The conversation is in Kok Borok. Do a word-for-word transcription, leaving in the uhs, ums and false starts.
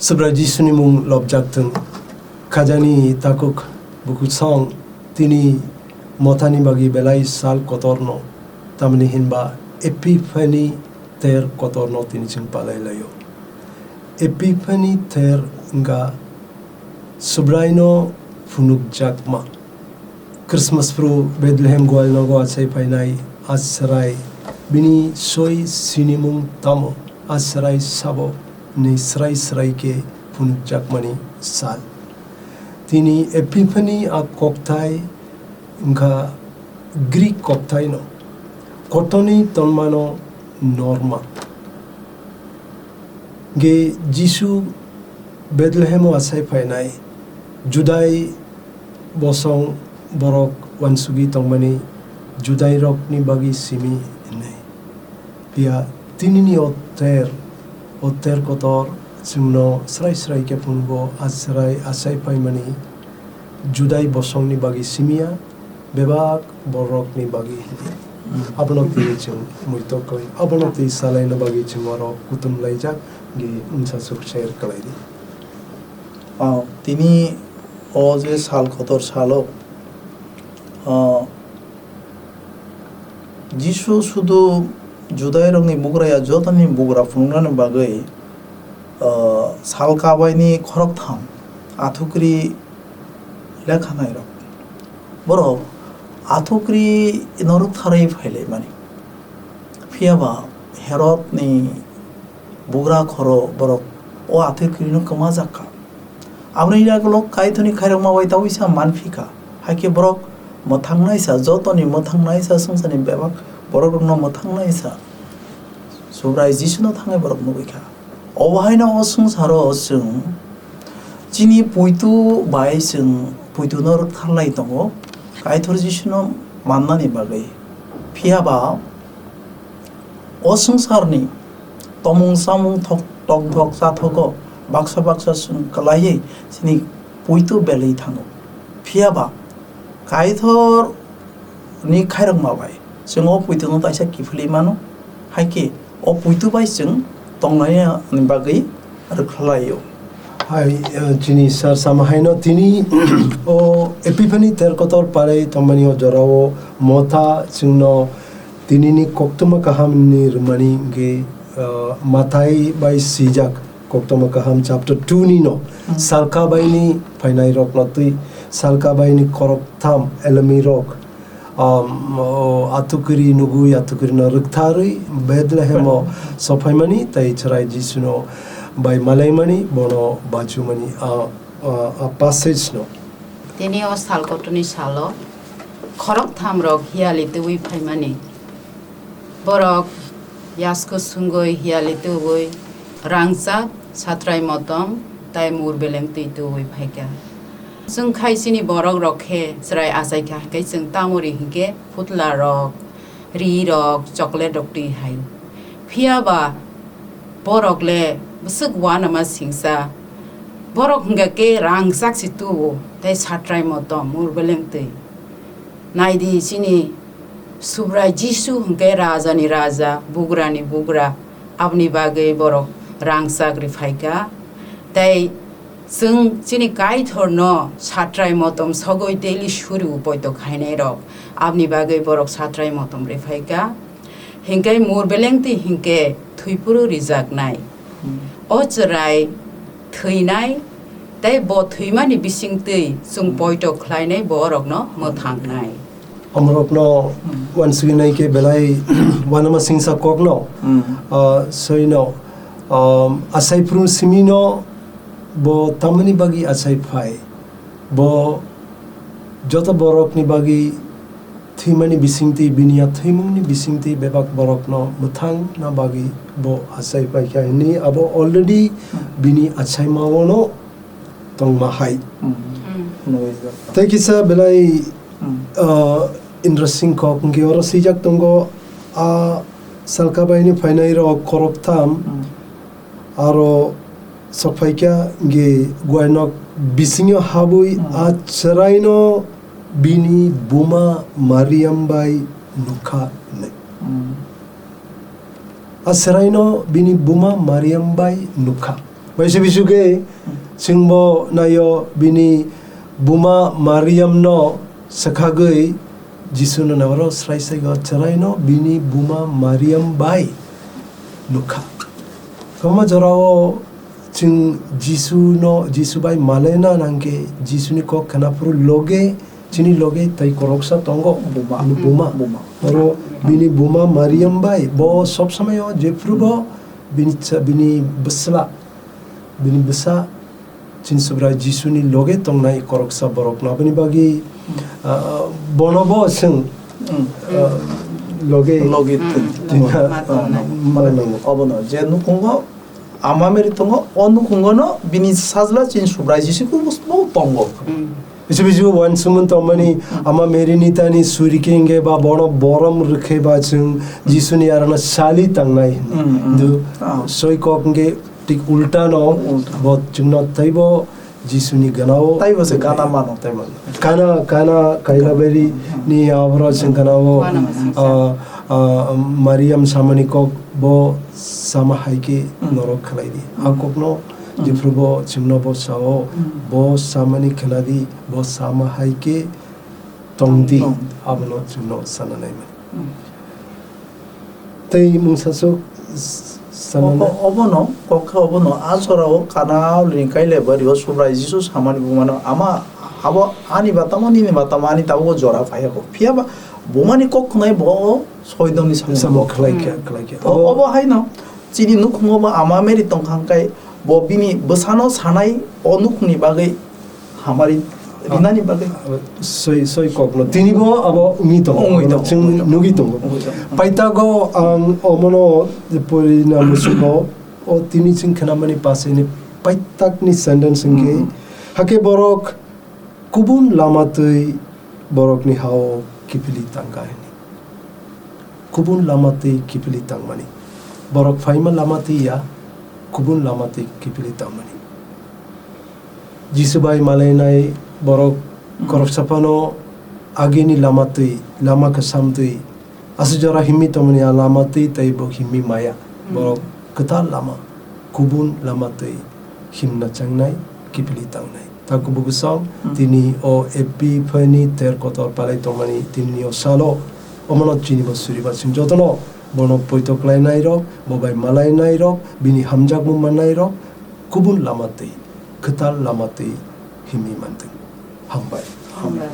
Subrai Jisuni mung lobjak thung. Khajani takhuk bukhuk song tini mothani bagwi belai sal kotorno, tamni hinba Epiphany ter kotorno tini chwng palai laio. Epiphany ter wngkha Subraino phunukjakma. Christmas phuru Bethlehem gwal nogo achai phainai a chwrai bini soi sinimung tamo? A chwrai sabo ni srai srai khe phunukjakmani sal. Tini Epiphany a kokthai wngkha Greek kokthai no. Kotorni tonmano norma. Ge Jisu Bethlehemo achai phainai Judai bosong borok wansugwi tongmani Judairokni bagwi simi hwnwi. Phiya tinini o ter, o ter kotor chwngno srai srai khe phungo, a chwrai achai phaimani Judai bosongni bagwi simiya, bebak borokni bagwi hwnwi. Hmm. Abono twi chwng muitok khlai, abono twi salaina bagwi chwng oro kuthum laijak, ge wngsa swk share khlai di. Ah, tini o je sal kotor salo, ah, Jisu sudu Judairokni bugra ya jotoni bugra phunuknani bagwi, ah, sal kabaini khoroktham athukri lekha nairok. Borok athukri norok tharwi phailaimani. Phiya ba Herodni bugra khoro borok o athukrino kwmajak kha. Aboni yagulo Kaitorni khairokma bai ta uisa manphi kha. Hai khe borok mwthangnaisa, jotoni mwthangnaisa, swngcharni bebak borokrokno mwthangnaisa Subrai Jisuno thangwi borok nugwi kha. Obo haino o swngcharo chwng chini poito bai chwng poitono rwktharlai tongo, Kaitor Jisuno mannani bagwi. Phiya ba o swngcharni tomung chamung thok-, tongthok chathogo baksa baksa chwng kwlaiwi chini poito belwi thango. Phiya ba Kaitor ni khairokma bai chwng o poito no taisa kiphilwi mano, hai khe o poito bai chwng tongnani bagwi rwkhlai-o. Hai, eh, chini sir sama haino tini o Epiphany ter kotor palai tongmani o jorao motha chwngno tinini koktwma kaham ni rwmani hwnkhe, eh, Mathai bai swijak. Koktwma kaham chapter two ni no, hmm, salka baini phainai rok no twi, salka baini khorok tham elemi rok, um, o, atukiri nugui, atukiri no rwktharwi Bethlehem o, hmm, sophaimani tei chwrai Jisu no bai malaimani bono bachumani a, a, a passage no. Tini o sal kotorni salo khorok tham rok hiyali twi phaimani. Borok yasku sungwi hiyali tubui rangchak, satrai motom, tai mur beleng twi tubui phaikha. Chwng khai chini borok rok khe chwrai achaikha, hwnkhe chwng tamo ri hinkhe phutla rok, ri rok, chocolate rok twi hai. Phiya ba borok le bwswk uanama singsa. Borok hwnkha khe rangchak se tubu, tei satrai motom, mur beleng twi. Naidi chini Subrai Jisu hwnkhe raja ni raja, bugra ni bugra, aboni bagwi borok rangchak rwphaikha. Tei chwng chini Kaitor no satrai motom sogwi daily suri upoito khainai rok, aboni bagwi borok satrai motom rwphaikha. Hinkhe mur belengtwi hinkhe thwiphuru rijaknai. Hmm. O chwrai thwinai tei bo thwimani bisingtwi chwng, hmm, poito khlainai borokno mwthangnai. Omorokno, hmm, uansugwi nai khe belai uanama singsa kokno, hmm, ah, soino, um, achai phuru simino bo tamani bagwi achai phai. Bo joto borokni bagwi thwimani bisingtwi, bini ya thwimungni bisingtwi bebak borokno mwthangna bagwi bo achai paikha hwnwi abo already bini achaimao no tongma hai. Hmm. Hmm. Nugwi jak. Tei kisa belai, hmm, ah, interesting kok hwnkhe oro swijak tongo, a salka baini phainai rok khoroktham. Hmm. Aro sokphaikha hwnkhe guainok bisingo habwi, hmm, a chwraino bini buma Mariam bai nukha hwnwi. Hmm. A chwraino bini buma Mariam bai nukha. Waisa bisu khe chwngbo naio bini buma Mariam no swkhagwi Jisu no naro srai saigo chwrai no bini buma Mariam bai nukha. Kwbangma jorao chwng Jisu no, Jisu bai malaina nangkhe Jisu ni kok khwnaphuru loge chini loge tai koroksa tongo. Buma. Bini buma. Buma. Oro bini buma Mariam bai bo sob samai o jephuru bo bini cha-, bini bwsla, bini bwsa chini Subrai Jisu ni loge tongnai koroksa borok no. Aboni bagwi, ah, bono bo chwng, ah, loge Loge twi. Twi na, ma tongnai. Ma nango. Obono je nukhungo Ama Mary tongo, o nukhungo no bini sajla chini Subrai Jisu bo tongo. Bisu bisu uansukmung tongmani Ama Mary ni tani suri khe hwnkhe ba bono borom rwkhe ba chwng Jisu ni arana sali tangnai hwnwi. Mm, mm. Hintu Ah. soi kok hwnkhe thik ulta no Ulta. bo chwngno teibo Jisu ni gana o Teibo se gana mano. Tei mano. Kana, kana Kailabairi ni aboro chwng gana o, Gana mano. ah, ah, Mariam samani kok bo sama hai khe Mm. norok khlai di. A kok no Mm. jephuru bo chwngno bo sao, Mm. bo samani khna di, bo sama hai khe tong di, Tong. abono chwngno sana nai mani. Mm. Tei mungsa swk s-, sana Obo-, nai. Obono, kok khe obono, a jora o Kana ni Kailabairi o Subrai Jisu samani bumano, ama, abo ani ba tamo, nini ba tamo, ani tabuk o jora phai ya kho. Phiya ba, bumani kok khwnai bo o soidon ni samung Samung bo. khlai khe, Hmm. khlai khe. O-, Abo obo hai no, chini nukhungo bo Ama Mary tong kha hwnkhe, bo bini bwsano sanai o nukhungni bagwi hamari rinani bagwi. Soi, soi kokno. Tini bo abo wngwi tongo. Wngwi tongo, Chwng wngwi tongo. nugwi tongo. Wngwi tongo. Paitago ang omono pori na musugo, o tini chwng khnamani pasini paitakni sentence hwnkhe, Mhm. hakhe borok kubun lama twi borokni ha-o kiphilwi tangkha hwnwi. Kubun lama twi kiphilwi tangmani. Borok phaima lama twi ya, kubun lama twi kiphilwi tangmani. Jisu bai malainai borok Hmm. koroksa phano agini lama twi, lama kwcham twi, aswk jora himwi tongmani a lama twi tei bo himwi maya. Hmm. Borok kwtal lama, kubun lama twi himna changnai, kiphilwi tangnai. Takubugo song, Hmm. tini o F B phaini ter kotor palai tongmani tini o salo, omono chini bo suriba chwng jotono bono poito klainai rok, bo bai malainai rok, bini hamjakmung mannai rok, kubun lama twi, kwtal lama twi himwi mantwng. Hambai. Hambai.